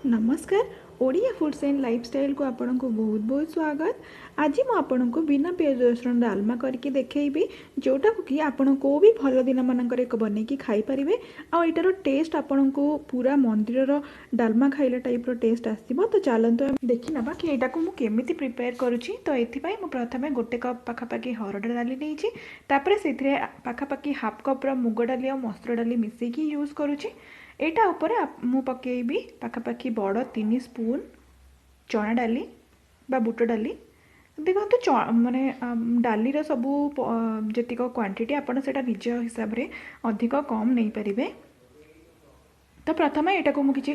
ନମସ୍କାର, Odia foods and ଲାଇଫଷ୍ଟାଇଲକୁ ଆପଣଙ୍କୁ ବହୁତ ବହୁତ ସ୍ୱାଗତ। ଆଜି ମୁଁ ଆପଣଙ୍କୁ ବିନା ପିଆଜ ରସୁଣ ଡାଲମା କରିକି ଦେଖେଇବି, ଯେଉଁଟାକୁ କି ଆପଣ କେଉଁ ବି ଭଲ ଦିନମାନଙ୍କରେ ଏକ ବନେଇକି ଖାଇପାରିବେ। ଆଉ ଏଇଟାର ଟେଷ୍ଟ ଆପଣଙ୍କୁ ପୁରା ମନ୍ଦିରର ଡାଲମା ଖାଇଲା ଟାଇପ୍ର ଟେଷ୍ଟ ଆସିବ। ତ ଚାଲନ୍ତୁ ଆମେ ଦେଖିନେବା କି ଏଇଟାକୁ ମୁଁ କେମିତି ପ୍ରିପେୟାର କରୁଛି। ତ ଏଥିପାଇଁ ମୁଁ ପ୍ରଥମେ ଗୋଟେ କପ୍ ପାଖାପାଖି ହରଡ଼ ଡାଲି ନେଇଛି। ତାପରେ ସେଥିରେ ପାଖାପାଖି ହାଫ୍ କପ୍ର ମୁଗ ଡାଲି ଆଉ ମସୁର ଡାଲି ମିଶେଇକି ୟୁଜ୍ କରୁଛି। ଏଇଟା ଉପରେ ମୁଁ ପକେଇବି ପାଖାପାଖି ବଡ଼ 3 ସ୍ପୁନ୍ ଚଣା ଡାଲି ବା ବୁଟ ଡାଲି। ଦେଖନ୍ତୁ, ମାନେ ଡାଲିର ସବୁ ଯେତିକ କ୍ୱାଣ୍ଟିଟି ଆପଣ ସେଇଟା ନିଜ ହିସାବରେ ଅଧିକ କମ୍ ନେଇପାରିବେ। ତ ପ୍ରଥମେ ଏଇଟାକୁ ମୁଁ କିଛି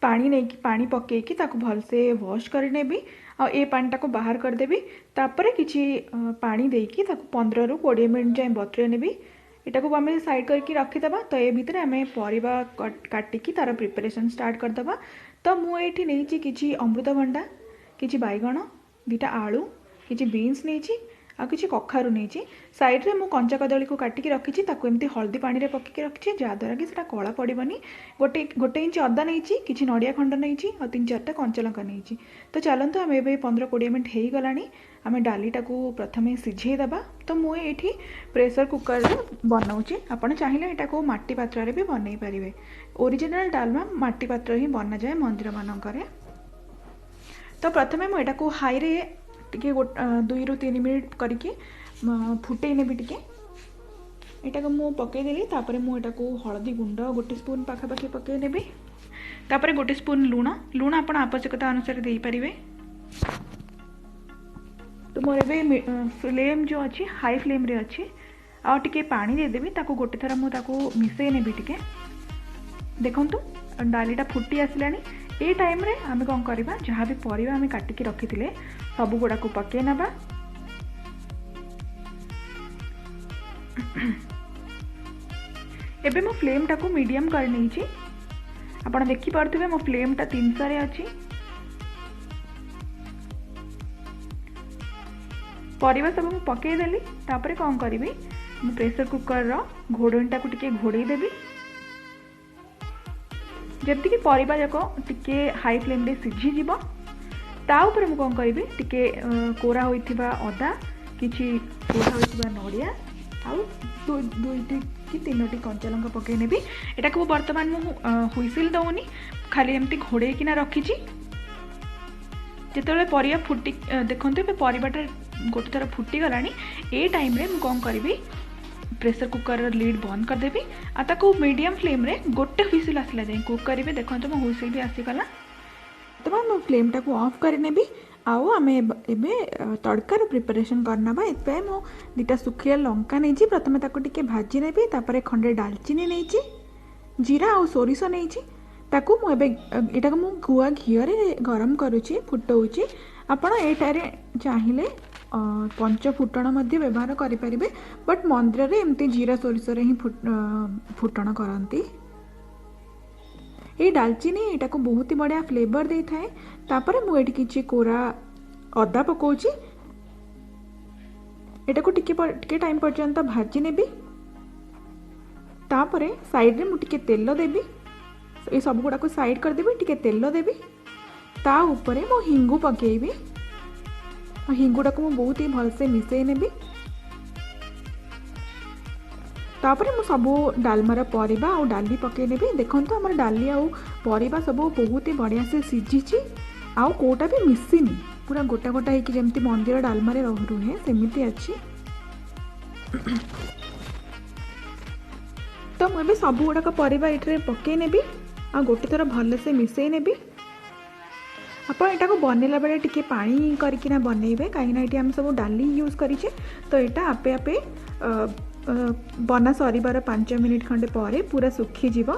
ପାଣି ନେଇକି, ପାଣି ପକେଇକି ତାକୁ ଭଲସେ ୱାଶ୍ କରିନେବି ଆଉ ଏ ପାଣିଟାକୁ ବାହାର କରିଦେବି। ତାପରେ କିଛି ପାଣି ଦେଇକି ତାକୁ 15ରୁ 20 ମିନିଟ୍ ଯାଏଁ ବତୁରେଇ ନେବି। ଏଟାକୁ ଆମେ ସାଇଡ଼୍ କରିକି ରଖିଦେବା। ତ ଏ ଭିତରେ ଆମେ ପରିବା କାଟିକି ତା'ର ପ୍ରିପାରେସନ୍ ଷ୍ଟାର୍ଟ କରିଦେବା। ତ ମୁଁ ଏଇଠି ନେଇଛି କିଛି ଅମୃତଭଣ୍ଡା, କିଛି ବାଇଗଣ, 2ଟା ଆଳୁ, କିଛି ବିନ୍ସ ନେଇଛି ଆଉ କିଛି କଖାରୁ ନେଇଛି। ସାଇଡ଼୍ରେ ମୁଁ କଞ୍ଚା କଦଳୀକୁ କାଟିକି ରଖିଛି, ତାକୁ ଏମିତି ହଳଦୀ ପାଣିରେ ପକେଇକି ରଖିଛି, ଯାହାଦ୍ୱାରା କି ସେଇଟା କଳା ପଡ଼ିବନି। ଗୋଟେ ଇଞ୍ଚ ଅଦା ନେଇଛି, କିଛି ନଡ଼ିଆ ଖଣ୍ଡ ନେଇଛି ଆଉ 3 4ଟା କଞ୍ଚା ଲଙ୍କା ନେଇଛି। ତ ଚାଲନ୍ତୁ, ଆମେ ଏବେ 15-20 ମିନିଟ୍ ହେଇଗଲାଣି, ଆମେ ଡାଲିଟାକୁ ପ୍ରଥମେ ସିଝେଇ ଦେବା। ତ ମୁଁ ଏଇଠି ପ୍ରେସର କୁକରରେ ବନାଉଛି, ଆପଣ ଚାହିଁଲେ ଏଇଟାକୁ ମାଟି ପାତ୍ରରେ ବି ବନେଇ ପାରିବେ। ଓରିଜିନାଲ୍ ଡାଲମା ମାଟି ପାତ୍ରରେ ହିଁ ବନାଯାଏ ମନ୍ଦିରମାନଙ୍କରେ। ତ ପ୍ରଥମେ ମୁଁ ଏଇଟାକୁ ହାଇରେ ଟିକେ 2ରୁ 3 ମିନିଟ୍ କରିକି ଫୁଟେଇ ନେବି ଟିକେ। ଏଇଟାକୁ ମୁଁ ପକେଇଦେଲି। ତାପରେ ମୁଁ ଏଇଟାକୁ ହଳଦୀ ଗୁଣ୍ଡ ଗୋଟେ ସ୍ପୁନ୍ ପାଖାପାଖି ପକେଇ ନେବି। ତାପରେ ଗୋଟେ ସ୍ପୁନ୍ ଲୁଣ। ଲୁଣ ଆପଣ ଆବଶ୍ୟକତା ଅନୁସାରେ ଦେଇପାରିବେ। ତ ମୋର ଏବେ ଫ୍ଲେମ୍ ଯେଉଁ ଅଛି ହାଇ ଫ୍ଲେମ୍ରେ ଅଛି, ଆଉ ଟିକେ ପାଣି ଦେଇଦେବି। ତାକୁ ଗୋଟେ ଥର ମୁଁ ତାକୁ ମିଶାଇ ନେବି ଟିକେ। ଦେଖନ୍ତୁ, ଡାଲିଟା ଫୁଟି ଆସିଲାଣି। ଏଇ ଟାଇମ୍ରେ ଆମେ କ'ଣ କରିବା? ଯାହା ବି ପରିବା ଆମେ କାଟିକି ରଖିଥିଲେ ସବୁ ଗୁଡ଼ାକୁ ପକାଇ ନେବା। ଏବେ ମୁଁ ଫ୍ଲେମ୍ଟାକୁ ମିଡ଼ିୟମ୍ କରିନେଇଛି। ଆପଣ ଦେଖିପାରୁଥିବେ ମୋ ଫ୍ଲେମ୍ଟା 300ରେ ଅଛି। ପରିବା ସବୁ ମୁଁ ପକାଇଦେଲି। ତାପରେ କ'ଣ କରିବି? ମୁଁ ପ୍ରେସର କୁକର୍ର ଘୋଡ଼ଣୀଟାକୁ ଟିକେ ଘୋଡ଼େଇ ଦେବି, ଯେମିତିକି ପରିବା ଯାକ ଟିକେ ହାଇ ଫ୍ଲେମ୍ରେ ସିଝିଯିବ। ତା ଉପରେ ମୁଁ କ'ଣ କରିବି? ଟିକେ କୋରା ହୋଇଥିବା ଅଦା, କିଛି କୋରା ହୋଇଥିବା ନଡ଼ିଆ ଆଉ 2ଟି କି 3ଟି କଞ୍ଚା ଲଙ୍କା ପକାଇ ନେବି। ଏଟାକୁ ବର୍ତ୍ତମାନ ମୁଁ ହୁଇସିଲ୍ ଦେଉନି, ଖାଲି ଏମିତି ଘୋଡ଼େଇକିନା ରଖିଛି। ଯେତେବେଳେ ପରିବା ଫୁଟି, ଦେଖନ୍ତୁ ଏବେ ପରିବାଟା ଗୋଟେ ଥର ଫୁଟିଗଲାଣି। ଏ ଟାଇମ୍ରେ ମୁଁ କ'ଣ କରିବି? ପ୍ରେସର କୁକର୍ର ଲିଡ୍ ବନ୍ଦ କରିଦେବି ଆଉ ତାକୁ ମିଡ଼ିୟମ୍ ଫ୍ଲେମ୍ରେ ଗୋଟେ ହୁଇସିଲ୍ ଆସିଲା ଯାଏଁ କୁକ୍ କରିବି। ଦେଖନ୍ତୁ, ମୋ ହୁଇସିଲ୍ ବି ଆସିଗଲା। ବର୍ତ୍ତମାନ ମୁଁ ଫ୍ଲେମ୍ଟାକୁ ଅଫ୍ କରିନେବି ଆଉ ଆମେ ଏବେ ତଡ଼କାର ପ୍ରିପାରେସନ୍ କରିନେବା। ଏଥିପାଇଁ ମୁଁ 2ଟା ଶୁଖିଲା ଲଙ୍କା ନେଇଛି, ପ୍ରଥମେ ତାକୁ ଟିକେ ଭାଜି ନେବି। ତାପରେ ଖଣ୍ଡେ ଡାଲଚିନି ନେଇଛି, ଜିରା ଆଉ ସୋରିଷ ନେଇଛି। ତାକୁ ମୁଁ ଏବେ ଏଇଟାକୁ ମୁଁ ଗୁଆ ଘିଅରେ ଗରମ କରୁଛି, ଫୁଟଉଛି। ଆପଣ ଏଇଟାରେ ଚାହିଁଲେ ପଞ୍ଚ ଫୁଟଣ ମଧ୍ୟ ବ୍ୟବହାର କରିପାରିବେ, ବଟ୍ ମନ୍ଦିରରେ ଏମିତି ଜିରା ସୋରିଷରେ ହିଁ ଫୁଟଣ କରନ୍ତି। ଏଇ ଡାଲଚିନି ଏଇଟାକୁ ବହୁତ ହି ବଢ଼ିଆ ଫ୍ଲେଭର୍ ଦେଇଥାଏ। ତାପରେ ମୁଁ ଏଠି କିଛି କୋରା ଅଦା ପକାଉଛି। ଏଟାକୁ ଟିକେ ଟିକେ ଟାଇମ୍ ପର୍ଯ୍ୟନ୍ତ ଭାଜି ନେବି। ତାପରେ ସାଇଡ଼୍ରେ ମୁଁ ଟିକେ ତେଲ ଦେବି। ଏ ସବୁ ଗୁଡ଼ାକୁ ସାଇଡ଼୍ କରିଦେବି, ଟିକେ ତେଲ ଦେବି। ତା ଉପରେ ମୁଁ ହିଙ୍ଗୁ ପକାଇବି ଆଉ ହିଙ୍ଗୁଟାକୁ ମୁଁ ବହୁତ ହି ଭଲସେ ମିଶାଇ ନେବି। ତାପରେ ମୁଁ ସବୁ ଡାଲମାର ପରିବା ଆଉ ଡାଲି ପକାଇ ନେବି। ଦେଖନ୍ତୁ, ଆମର ଡାଲି ଆଉ ପରିବା ସବୁ ବହୁତ ହି ବଢ଼ିଆ ସେ ସିଝିଛି ଆଉ କେଉଁଟା ବି ମିଶିନି, ପୁରା ଗୋଟା ଗୋଟା ହେଇକି ଯେମିତି ମନ୍ଦିର ଡାଲମାରେ ରୁହେ ସେମିତି ଅଛି। ତ ମୁଁ ଏବେ ସବୁ ଗୁଡ଼ାକ ପରିବା ଏଇଥିରେ ପକାଇ ନେବି ଆଉ ଗୋଟେ ଥର ଭଲସେ ମିଶାଇ ନେବି। ଆପଣ ଏଟାକୁ ବନେଇଲା ବେଳେ ଟିକେ ପାଣି କରିକିନା ବନେଇବେ, କାହିଁକିନା ଏଠି ଆମେ ସବୁ ଡାଲି ୟୁଜ୍ କରିଛେ। ତ ଏଇଟା ଆପେ ଆପେ ବନା ସରିବାର 5 ମିନିଟ୍ ଖଣ୍ଡେ ପରେ ପୁରା ଶୁଖିଯିବ,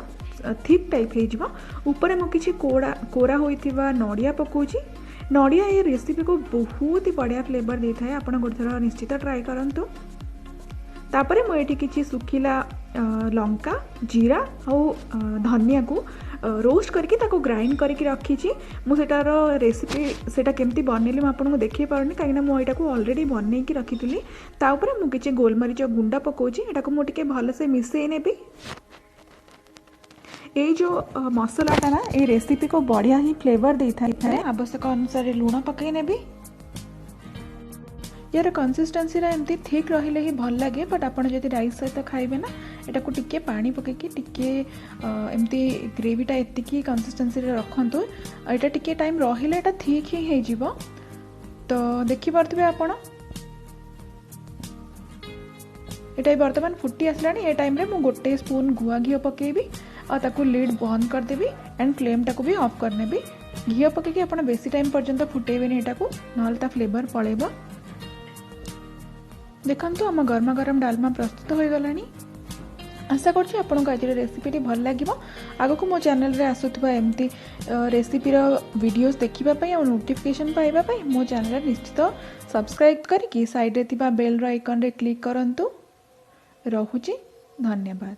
ଥିକ୍ ଟାଇପ୍ ହେଇଯିବ। ଉପରେ ମୁଁ କିଛି କୋରା ହୋଇଥିବା ନଡ଼ିଆ ପକାଉଛି। ନଡ଼ିଆ ଏ ରେସିପିକୁ ବହୁତ ହି ବଢ଼ିଆ ଫ୍ଲେଭର୍ ଦେଇଥାଏ, ଆପଣ ଗୋଟେ ଥର ନିଶ୍ଚିତ ଟ୍ରାଏ କରନ୍ତୁ। ତାପରେ ମୁଁ ଏଠି କିଛି ଶୁଖିଲା ଲଙ୍କା, ଜିରା ଆଉ ଧନିଆକୁ ରୋଷ୍ଟ କରିକି ତାକୁ ଗ୍ରାଇଣ୍ଡ କରିକି ରଖିଛି। ମୁଁ ସେଟାର ରେସିପି, ସେଇଟା କେମିତି ବନେଇଲି ମୁଁ ଆପଣଙ୍କୁ ଦେଖେଇ ପାରୁନି, କାହିଁକିନା ମୁଁ ଏଇଟାକୁ ଅଲରେଡ଼ି ବନେଇକି ରଖିଥିଲି। ତା ଉପରେ ମୁଁ କିଛି ଗୋଲମରିଚ ଗୁଣ୍ଡ ପକାଉଛି। ଏଟାକୁ ମୁଁ ଟିକେ ଭଲସେ ମିଶାଇ ନେବି। ଏଇ ଯେଉଁ ମସଲାଟା ନା ଏଇ ରେସିପିକୁ ବଢ଼ିଆ ହିଁ ଫ୍ଲେଭର୍ ଦେଇଥାଏ। ଆବଶ୍ୟକ ଅନୁସାରେ ଲୁଣ ପକାଇ ନେବି। ୟାର କନସିଷ୍ଟେନ୍ସିଟା ଏମିତି ଥିକ୍ ରହିଲେ ହିଁ ଭଲ ଲାଗେ, ବଟ୍ ଆପଣ ଯଦି ରାଇସ୍ ସହିତ ଖାଇବେ ନା, ଏଟାକୁ ଟିକେ ପାଣି ପକାଇକି ଟିକେ ଏମିତି ଗ୍ରେଭିଟା ଏତିକି କନସିଷ୍ଟେନ୍ସିରେ ରଖନ୍ତୁ। ଏଇଟା ଟିକେ ଟାଇମ୍ ରହିଲେ ଏଇଟା ଥିକ୍ ହିଁ ହେଇଯିବ। ତ ଦେଖିପାରୁଥିବେ ଆପଣ, ଏଇଟା ବର୍ତ୍ତମାନ ଫୁଟି ଆସିଲାଣି। ଏ ଟାଇମ୍ରେ ମୁଁ ଗୋଟେ ସ୍ପୁନ୍ ଗୁଆ ଘିଅ ପକାଇବି ଆଉ ତାକୁ ଲିଡ୍ ବନ୍ଦ କରିଦେବି ଆଣ୍ଡ ଫ୍ଲେମ୍ଟାକୁ ବି ଅଫ୍ କରିନେବି। ଘିଅ ପକାଇକି ଆପଣ ବେଶୀ ଟାଇମ୍ ପର୍ଯ୍ୟନ୍ତ ଫୁଟେଇବେନି ଏଟାକୁ, ନହେଲେ ତା ଫ୍ଲେଭର୍ ପଳେଇବ। ଦେଖନ୍ତୁ, ଆମ ଗରମା ଗରମ ଡାଲମା ପ୍ରସ୍ତୁତ ହୋଇଗଲାଣି। ଆଶା କରୁଛି ଆପଣଙ୍କୁ ଆଜିର ରେସିପିଟି ଭଲ ଲାଗିବ। ଆଗକୁ ମୋ ଚ୍ୟାନେଲରେ ଆସୁଥିବା ଏମିତି ରେସିପିର ଭିଡ଼ିଓସ୍ ଦେଖିବା ପାଇଁ ଆଉ ନୋଟିଫିକେସନ୍ ପାଇବା ପାଇଁ ମୋ ଚ୍ୟାନେଲରେ ନିଶ୍ଚିତ ସବସ୍କ୍ରାଇବ୍ କରିକି ସାଇଡ଼୍ରେ ଥିବା ବେଲ୍ର ଆଇକନ୍ରେ କ୍ଲିକ୍ କରନ୍ତୁ। ରହୁଛି, ଧନ୍ୟବାଦ।